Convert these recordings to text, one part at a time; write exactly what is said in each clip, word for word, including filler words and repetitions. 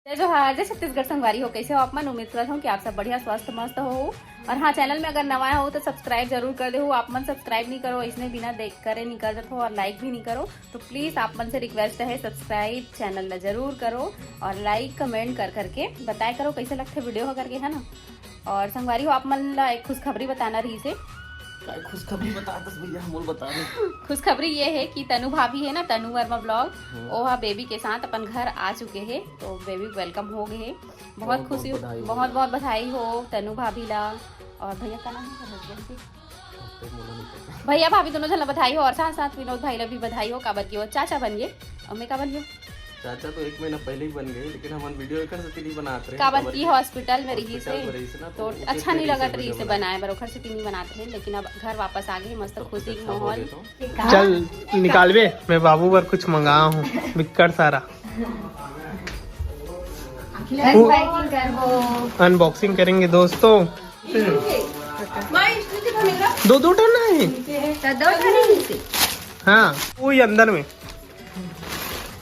जय जोहार, जय छत्तीसगढ़ संगवारी हो। कैसे हो आप मन? उम्मीद करत हूँ कि आप सब बढ़िया, स्वस्थ, मस्त हो। और हाँ, चैनल में अगर नवा हो तो सब्सक्राइब जरूर कर देहू। आप मन सब्सक्राइब नहीं करो, इसने बिना देख करे नहीं कर देत हो और लाइक भी नहीं करो। तो प्लीज आप मन से रिक्वेस्ट है, सब्सक्राइब चैनल ला जरूर करो और लाइक कमेंट कर करके बताए करो कैसे लगथे वीडियो हो करके, है ना। और संगवारी हो, आप मन ला एक खुशखबरी बताना रहिस हे। काय खुशखबरी बता दस भैया, मोल बता दे। खुशखबरी ये है कि तनु भाभी है ना, तनु वर्मा ब्लॉग, हम्म। ओहा बेबी के साथ अपन घर आ चुके हैं, तो बेबी वेलकम हो गए हैं। बहुत बहुत खुशी, बहुत बधाई हो बहुत भैया। बहुत बधाई हो तनु भाभी ला। और भैया का नाम है? हस्बैंड के? तो मोला नहीं पता। भैया भाभी दोनों झन ला बधाई हो और साथ साथ विनोद भाई ला भी बधाई हो, काबर कि वो चाचा बन गए। और मैं का बन गए? चाचा तो एक महीना पहले ही बन गए, लेकिन हमन वीडियो एकर सेती नहीं बनात रहे, काबर काबर कि कि हॉस्पिटल में रही हॉस्पिटल से, में रही से ना, तो तो ओकर अच्छा सेती नहीं रही से लगत रही वीडियो से बनाए। बनाए बर, ओकर सेती नहीं बनात रहे, लेकिन अब घर वापस आ गए, मस्त सब कुछ खुशी के अच्छा हो माहौल। गया तो। चल निकालबे, मैं बाबू बर कुछ मंगाया हूँ, बिक्कट सारा। अनबॉक्सिंग करेंगे दोस्तों। दो दो ठन है। तो दो ठन ही से। हाँ, वो ही अंदर में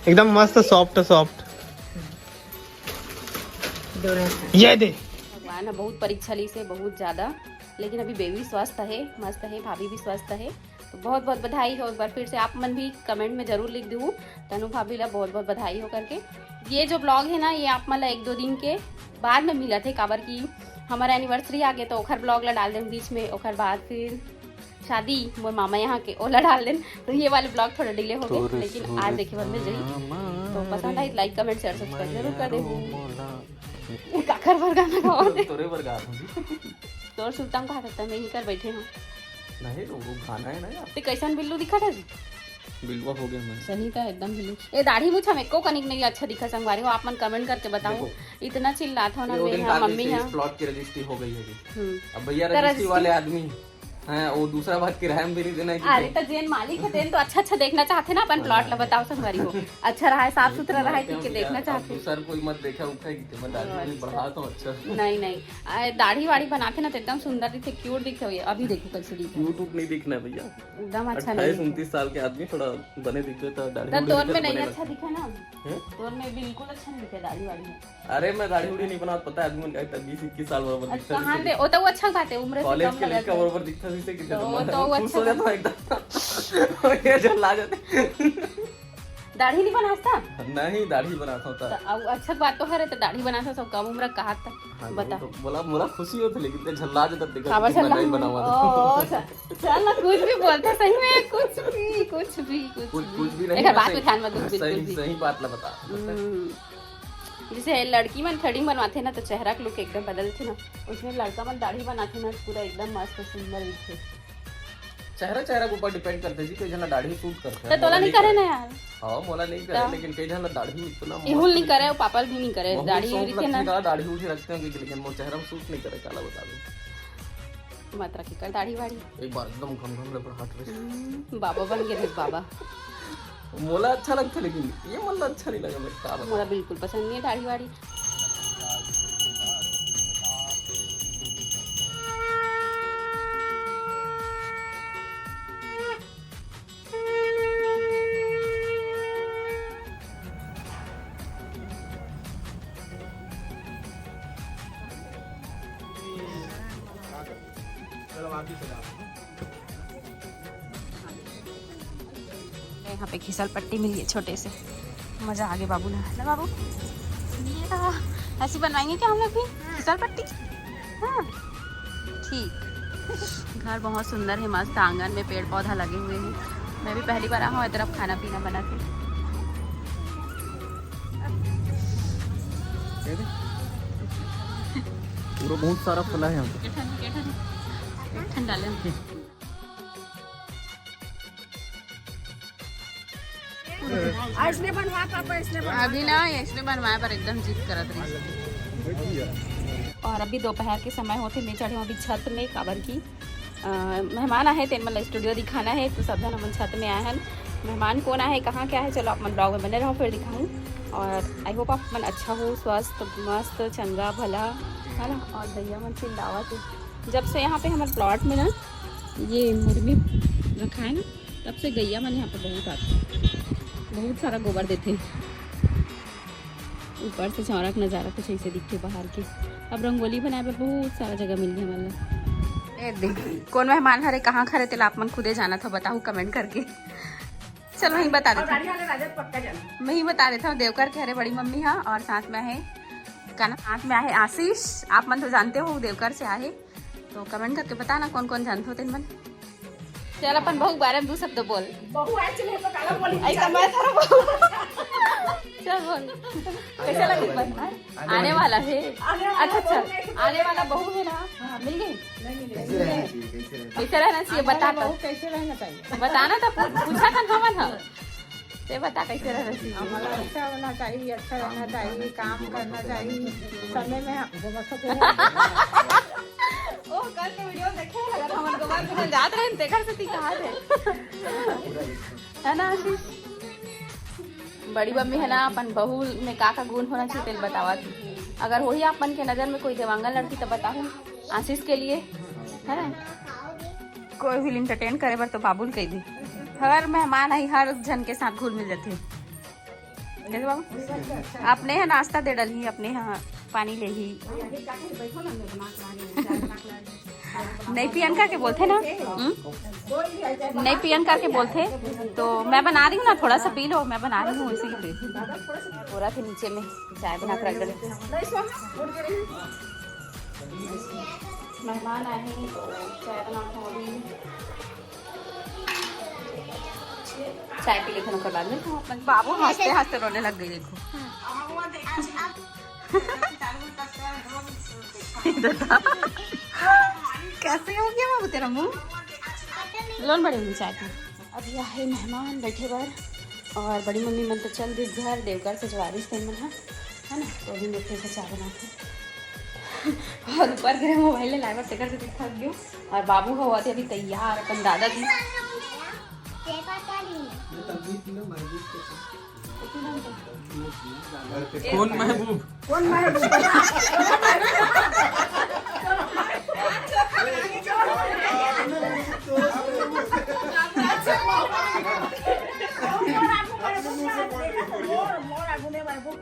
एकदम मस्त सॉफ्ट सॉफ्ट। ये दे। भगवान ह बहुत परीक्षा ली से, बहुत ज्यादा, लेकिन अभी बेबी स्वस्थ है, मस्त है, भाभी भी स्वस्थ है। तो बहुत बहुत बधाई हो एक बार फिर से। आप मन भी कमेंट में जरूर लिख दू तनु भाभी ला बहुत बहुत बधाई हो करके। ये जो ब्लॉग है ना, ये आप मन ला एक दो दिन के बाद में मिलत है, काबर कि हमारा एनिवर्सरी आ गया, तो ओखर ब्लॉग ला डाल देन बीच में, ओखर बाद फिर शादी मोर मामा यहाँ के, ओला डाल देन। तो ये वाले ब्लॉग थोड़ा डिले हो गए, लेकिन आज देखे बर मिल जाही। तो पसंद आई, लाइक कमेंट शेयर सब्सक्राइब जरूर कर देहू। काकर बर गाना गावत है? तोरे बर गावत हूँ। तोर सुरता में कहा था, मैं ही कर बैठे हूँ। नहीं तो वो गाना है ना यार। ते कैसन बिल्लू दिखत है? बिलवा हो गया मैं। सही था एकदम बिल्लू। ए दाढ़ी मूछ हम एको कनिक नहीं अच्छा दिखा संगवारी हो, आप मन कमेंट करके बताओ। देखो। इतना चिल्लात हो ना ये वो बे, दिन हाँ, डाल दी मम्मी थी, हाँ। इस प्लॉट की रजिस्ट्री हो गई है। हम्म। अब भैया तो रजिस्ट्री रजिस्ट्री वाले आदमी हैं, वो दूसरा बात किराया में भी नहीं देना है अरे किसी तो जेन मालिक है तेन तो अच्छा अच्छा देखना चाहते ना अपन हाँ, प्लॉट ला, हाँ। बताओ संगवारी हो। अच्छा रहा है, साफ सुथरा रहा है, ठीक है, देखना अब चाहते। दूसर कोई मत देखा उठा कि मैं दाढ़ी ओ, भी अच्छा। बढ़ा तो अच्छा। नहीं नहीं, आ, दाढ़ी वाढ़ी बनाते ना तो एकदम सुंदर दिखते, क्यूट दिखते हुए। अभी देखो कैसे दिखते। क्यूट उट नहीं दिखना है भैया। एकदम अच्छा नहीं अट्ठाईस दिखता। उनतीस साल के आदमी थोड़ा बने दिखते तो दाढ़ी तो उड़ी तोर दिखते में तो नहीं बने अच्छा लगता। दिखा ना। हैं? तोर में बिल्कुल अच्छा नहीं दिखा दाढ़ी वाढ़ी में। अरे मैं दाढ़ी उड़ी नहीं बनात, पता है आदमी का इतना बीस इक्कीस साल बराबर अच्छा, दिखता कहाँ जैसे दे? वो तो वो अच्छा बात है, उम्र से कॉलेज कम के लड़का लगता है। बराबर दिखता जैसे कि तो वो तो वो खुश हो अच्छा जाता हूँ एकदम। ये झल्ला जाते। दाढ़ी नहीं बनाता? नहीं, दाढ़ी बनाता होता। तो अब अच्छा बात तो हरे, तो दाढ़ी बनाता सब कम उम्र कहा था। हाँ, बता। तो बोला, मोला खुशी होती, लेकिन ते झल्ला जाता, देखा काबर कि मैं झल्ला? नहीं बनावा ओ, था। अच्छा। चल ना, कुछ भी बोलते सही में, कुछ भी, कुछ भी, कुछ कुछ, भी। कुछ भी नहीं, एकर मैं बात सही, पे ध्यान मत दो, बिल्कुल सही, भी। सही बात ला बता। हम्म। जैसे लड़की मन थ्रेडिंग बनवाथे ना, तो चेहरा के लुक एकदम बदलथे ना, उसमें लड़का मन दाढ़ी बनाथे ना, पूरा एकदम मस्त सुंदर दिखथे। चेहरा, चेहरा के ऊपर डिपेंड करथे जी, कई झन ला दाढ़ी सूट करथे, तो तोला मोला नहीं करे करे। ना यार। हाँ, मोला नहीं करे, तो? लेकिन कई झन ला दाढ़ी इतना इहुल मस्त नहीं करे, दिखथे। पापा भी नहीं करे, बहुत दाढ़ी शौक उड़ी थे लगथे ना। ना, दाढ़ी उड़ी रखते हैं, लेकिन मोर चेहरा में सूट नहीं करे, काला बता दे। मत रखे कर दाढ़ी वाढ़ी। एक बार एकदम घम घम ले पड़ा हाथ में। हम्म, बाबा बन गए थे बाबा। मोला अच्छा लगता, लेकिन ये मन ला अच्छा नहीं लगा, मैं का बताऊं। मोला बिल्कुल पसंद नहीं है दाढ़ी वाढ़ी। यहाँ पे घिसल पट्टी मिली है छोटे से, मजा आ गया बाबू ना, ना बाबू? ये रहा। ऐसी बनवाएंगे क्या हम लोग भी घिसल पट्टी? हाँ, ठीक। घर बहुत सुंदर है, मस्त आंगन में पेड़ पौधा लगे हुए हैं। मैं भी पहली बार आया हूँ इस तरफ खाना पीना बना के। पूरा बहुत सारा फला है यहाँ पे। ठंडा ले। ऐसने बनवा पापा, ऐसने बनवा। अभी ना ऐसने बनवाए पर एकदम जिद करत रही। और अभी दोपहर के समय होथे, मैं चढ़े हूँ अभी छत में, काबर की, अ, मेहमान आए हैं, तेन मन ला स्टूडियो दिखाना है, तो सब झन हमन छत में आए हैं। मेहमान कौन आए हैं, कहाँ क्या है, चलो आप मन ब्लॉग में बने रहो, फिर दिखाऊँ। और आई होप आप मन अच्छा हो, स्वस्थ, मस्त, चंगा, भला, है ना। और भैया मन चिल्लावत है, जब से यहाँ पे हमारे प्लॉट में ना ये मुर्गी रखा है ना, तब से गैया मन यहाँ पे बहुत आते हैं, बहुत सारा गोबर देते हैं। ऊपर से चौरा के नजारा कुछ ऐसे दिखथे बाहर के। अब रंगोली बनाए बर बहुत सारा जगह मिल गया हमन ला। ए देख, कौन मेहमान हरे, कहाँ के हरे, तेला आप मन खुदे जानत हो, बताहू कमेंट करके। चल, वहीं बता देते। मैं ही बता देता हूँ, देवकर के हरे बड़ी मम्मी हा, और साथ में आहे, का नाम, साथ में आहे आशीष। आप मन तो जानते हो, देवकर से आहे, तो कमेंट करके बताना कौन कौन जानते हो तेन मन। चल, अपन बहू के बारे में दू शब्द बोल। बहू आए चले तो काला बोली। ऐसा मैं थारा बहू। चल बोल। कैसे लगे बहू? आने वाला है। आने वाला अच्छा, बहू चल। नहीं तो आने वाला बहू है ना? हाँ। मिल गई? नहीं मिले। कैसे रहना चाहिए, कैसे रहना चाहिए? कैसे रहना चाहिए, बता तो। कैसे रहना चाहिए? बताना तो, पूछा था ना हमन। ते बता, कैसे रहना चाहिए? हमारा अच्छा होना चाहिए, अच्छा रहना चाहिए, काम करना चाहिए, समय में। ओ, कल के वीडियो देखे, अगर हमन गोबर के जात रहे, तेकर से ती कहा थे। है ना आशीष? बड़ी मम्मी है ना, अपन बहू में का का गुण होना चाहिए, तेल बतावा थी। अगर वही आप मन के नजर में कोई देवांगन लड़की, तो बताहू आशीष के लिए, है ना? कोई भी entertain करे बर तो बाबू ल कह दी। हर मेहमान आई, हर झन के साथ घुल मिल जाते। जैसे बाबू, अपने यहाँ नाश्ता दे डलही, अपने यहाँ पानी लेही। नहीं पियन करके बोलते ना, हम्म? नहीं पियन करके बोलते, तो मैं बना रही हूँ ना, थोड़ा सा पी लो, मैं बना रही हूँ इसीलिए। बोरा थे नीचे में चाय बना कर रख दे। मेहमान आए हैं तो चाय बना के अभी चाय पी लेते हैं, ओकर बाद में हम अपन बाबू हंसते हंसते रोने लग गई। देखो कैसे हो गया बाबू तेरा मुंह। लोन बड़े हुई चाय पी। अब यह है मेहमान बैठे बर और बड़ी मम्मी मन तो चल दिस घर, देवकर से जवारिस तेन मन हा, है ना? तो अभी मैं फिर से चाय बनाते हैं। और ऊपर गिरे मोबाइल ले लाए बर तेकर से दिखा गयो। और बाबू हो होते अभी तैयार अपन दादा जी। कौन महबूब? कौन महबूब?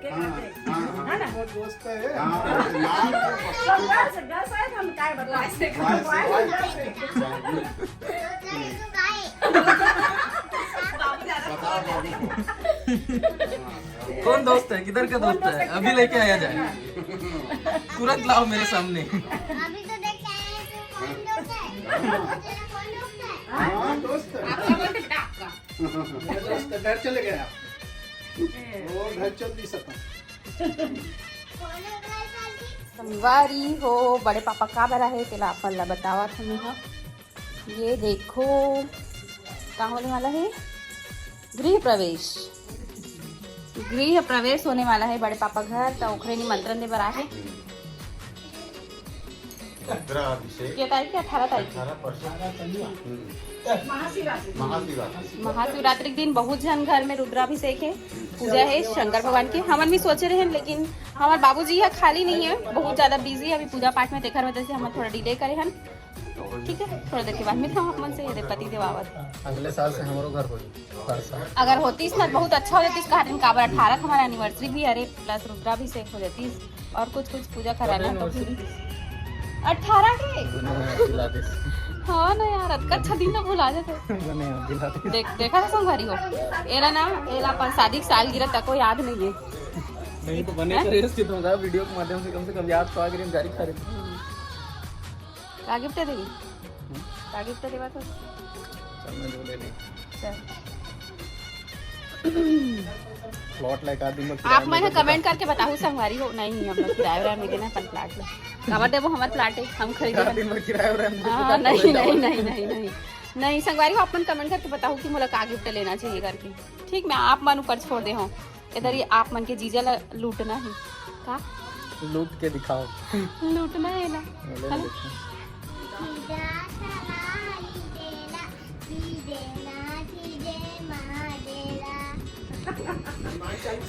हाँ, हाँ, हाँ। है ना? वो दोस्त है। हाँ, हाँ, हाँ। तो बस, बस है, हम काय बताएं? बस, बस। बताओ, बाबू। कौन दोस्त है? किधर का दोस्त है? अभी लेके आया जाए। तुरंत लाओ मेरे सामने। अभी तो देख के आए हैं, तो कौन दोस्त है? तेरा कौन दोस्त है? हाँ, दोस्त है। आपका बोलते बेटा आपका। मेरा दोस्त है, घर चले गया। वो घर चल भी सकता। संगवारी हो, बड़े पापा का बर आहे, तेला आप मन ला बतावत हन मेंहा। ये देखो, का होने वाला है? गृह प्रवेश। गृह प्रवेश होने वाला है बड़े पापा घर, तो ओखरे निमंत्रण दे बर आहे। रुद्राभिषेक। के तारीख के? अठारह तारीख के। अठारह परसों। हम्म। महाशिवरात्रि। महाशिवरात्रि के दिन बहुत झन घर में रुद्राभिषेक है, पूजा है शंकर भगवान के। हमन भी सोचे रहे, लेकिन हमारे बाबूजी है, खाली नहीं है, बहुत ज्यादा बिजी है अभी पूजा पाठ में, तेकर वजह से हम थोड़ा डिले करे हन। तो ठीक है, थोड़ा देर के बाद मिलता हूँ आप मन से। ये दे पति देव आवत। अगले साल से हमारो घर होई। अगर होतीस ना, बहुत अच्छा हो जातीस। कहा दिन काबर, अठारह का हमारा एनिवर्सरी भी, अरे, प्लस रुद्राभिषेक हो जातीस और कुछ कुछ पूजा कराना तो फिर। अठारह के? हाँ ना यार, अतका अच्छा दिन ना भुला जाते। देख, देखा था संगवारी हो, एला ना, एला अपन शादी की सालगिरह तक को याद नहीं है। नहीं तो बने हैं? करे इसके तो वीडियो के माध्यम से कम से कम याद तो आ गई, हम जारी खा रहे। का गिफ्ट देगी? हम्म। का गिफ्ट देवा तो? चल, मैं दो ले ले। चल। प्लॉट लेकर दिन भर आप मन कमेंट करके बताहू संगवारी हो, नहीं, हम लोग किराया उराया में देना अपन प्लाट ले। काबर देबो, हमर प्लाट है, हम खरीदे हन। दिन भर किराया उराया में हाँ, नहीं, नहीं, नहीं, नहीं, नहीं। नहीं, संगवारी हो, आप मन कमेंट करके बताहू कि मोला का गिफ्ट लेना चाहिए करके। ठीक, मैं आप मन ऊपर छोड़ दे हूँ। इधर ये आप मन के जीजा ला लूटना है का? लूट के दिखाओ। लूटना है ना। बोलो ना, है ना? देखो।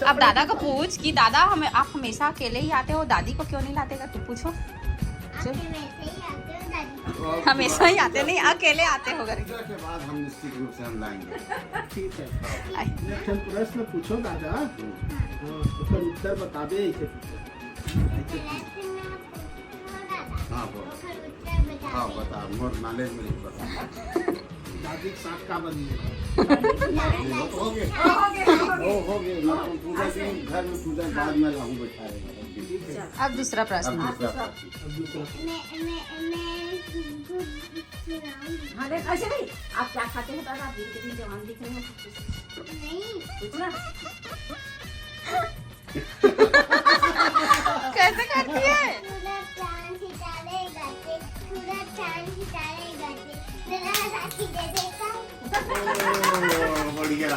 अब दादा को पूछ कि दादा, हमें, आप हमेशा अकेले ही आते हो, दादी को क्यों नहीं लाते का? तू पूछो। आप चल। हमेशा ही आते हो, दादी को हमेशा ही आते नहीं, अकेले आते हो घर। पूजा के बाद हम निश्चित रूप से हम लाएंगे। ठीक है। एक ठन प्रश्न पूछो दादा। हाँ, ओकर उत्तर बताबे ऐसे पूछो। ऐसे पूछो। हाँ, बोल। हाँ, बता, मोर नॉलेज में नहीं पता। दादी के साथ का बनी है? हो गए। वो हो गए। मैं पूजा के घर में पूजा के बाद में लाऊं बैठाएगा। अब दूसरा प्रश्न। अब दूसरा प्रश्न। अब दूसरा। मैं मैं मैं कुछ सुनाऊं? हाँ, देख, ऐसे नहीं। आप क्या खाते हो दादा? आप दिन के दिन जवान दिख रहे हो। नहीं। पूछना। कैसे करती है? पूरा चांद सितारे गाते, पूरा चांद सितारे गाते, मेरा साथी दे देता। ओ, बढ़िया।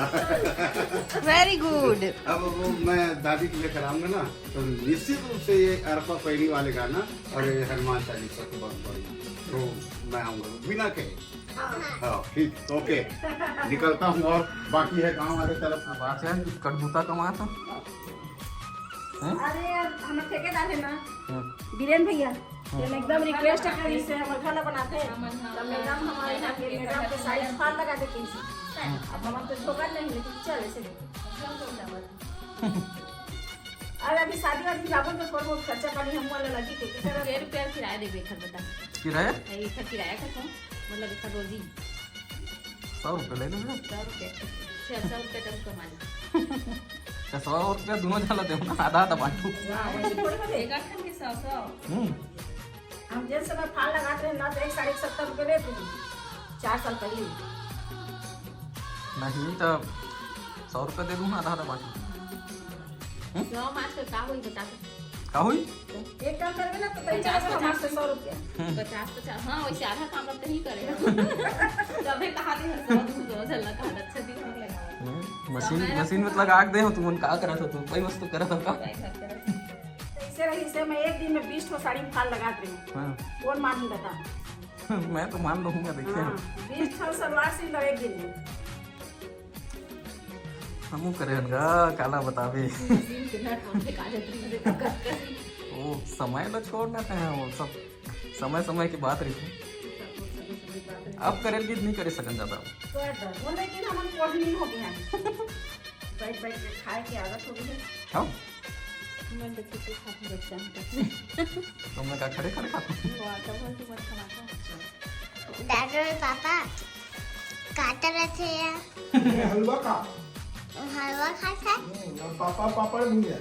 वेरी गुड। अब वो मैं दादी को लेकर आऊंगा ना, तो निश्चित रूप से ये अरपा पैरी वाले गाना और ये हनुमान चालीसा को बहुत बढ़िया, तो मैं आऊंगा बिना कहे। हाँ, ठीक, ओके। निकलता हूँ और बाकी है गांव वाले तरफ। बात है, कटबूता कमाता। अरे यार, हम ठेकेदार है ना, बीरेन भैया, ये एकदम रिक्वेस्ट है कि इससे हमर घर ला बनाते हैं। तब मैडम हमारे यहाँ के मैडम के साइड फाल लगा देते हैं। अब हम तो झोंका नहीं, लेकिन चल ऐसे। अरे अभी शादी वादी जाबो तो थोड़ा बहुत खर्चा पानी हम वाला लगी के, के तरह के रुपया किराया देबे घर बता? किराया? एक घर किराया का था, मतलब एक रोजी। सौ रुपये ले लेबे। सौ रुपया। छः सौ रुपया तक कमा ली। तो सौ रुपये दोनों झन ला देबो ना, आधा आधा बांटू। वाह, वैसे थोड़ी होते। एक आठ के सौ सौ। हम्म। हम जेन समय फाल लगाते रहे ना, तो एक साढ़े सत्तर रुपये लेते हैं, चार साल पहले। नहीं तो सौ रुपये दे दूँ ना, आधा आधा बांटू। सौ मास का का होई बता तो। का हुई? एक काम करबे ना, तो तैयार पचास, है हमारे से सौ रुपया। पचास पचास, हाँ, वैसे आधा काम अब कहीं करे। तबे कहा दे सौ दो सौ चल रहा था, अच्छा दिन हम लगा। हम्म, मशीन मशीन में लगा के दे हो तुमन, का करत हो तुम? वही वस्तु करत हो का? तो इसे रही से मैं एक दिन में बीस ठो साड़ी में फाल लगात रही। हाँ। कौन मानी बता? मैं तो मान लूंगा, देखिए। हाँ, बीस ठो सलवार सिल दो एक दिन में। हमू करे हन गा, काला बताबे। दिन के नट हम पे काले दिन से कस कस। वो समय ला छोड़ ना है, वो सब समय समय की बात रही। अब करे भी नहीं करे सकन ज्यादा। कर दो, वो लेकिन हमन कोढ़नी हो गया है। बैठ बैठ के खाए की आदत हो गई है। खाओ। मैं बच्चे के साथ बच्चा में करते। तुमने कहा खड़े खड़े खाते? वो आता हुआ तो मत खाना था। दादा और पापा काटा रहते हैं। हलवा खा। हलवा खाता है। हम्म, और पापा पापड़ भूंजा।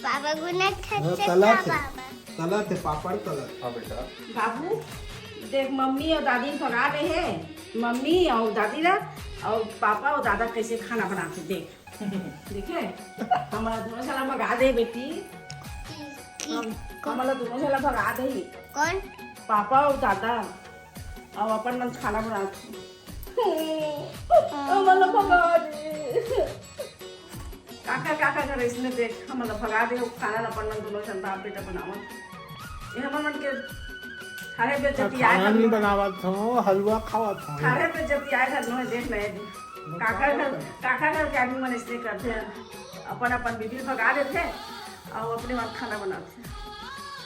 पापा गुना हाँ, खाते तला का थे। पापा। तला थे पापड़ तला। हाँ बेटा। बाबू, देख, मम्मी और दादी भगा दे है। मम्मी और दादी ला और पापा और दादा कैसे खाना बनाते, देख। देखे, हमारा दोनों साला भगा दे बेटी। हम हमारा दोनों साला भगा दे ही। कौन? पापा और दादा अब अपन मन खाना बनाते। हमारा भगा दे। काका काका घर इसने देख, हमारा भगा दे, वो खाना ला अपन मन दोनों जन बाप बेटा बनावत। ये हमर मन के खाए पे जतियाए खाना हर नहीं लोग। बनावत हो, हलवा खावत हो। खाए पे जतियाए हर लोग देख नए दिन। काका घर, काका घर के आदमी मन इसने करते हैं, अपन अपन बीबी भगा देते हैं और अपने मन खाना बनाते हैं।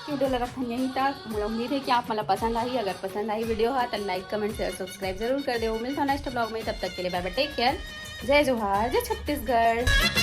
वीडियो ला रखन यहीं तक। मोला उम्मीद है कि आप मन ला पसंद आही। अगर पसंद आही वीडियो हा, तो लाइक, कमेंट, शेयर, सब्सक्राइब जरूर कर देवो। मिलता नेक्स्ट ब्लॉग में, तब तक के लिए बाय बाय, टेक केयर, जय जोहार, जय छत्तीसगढ़।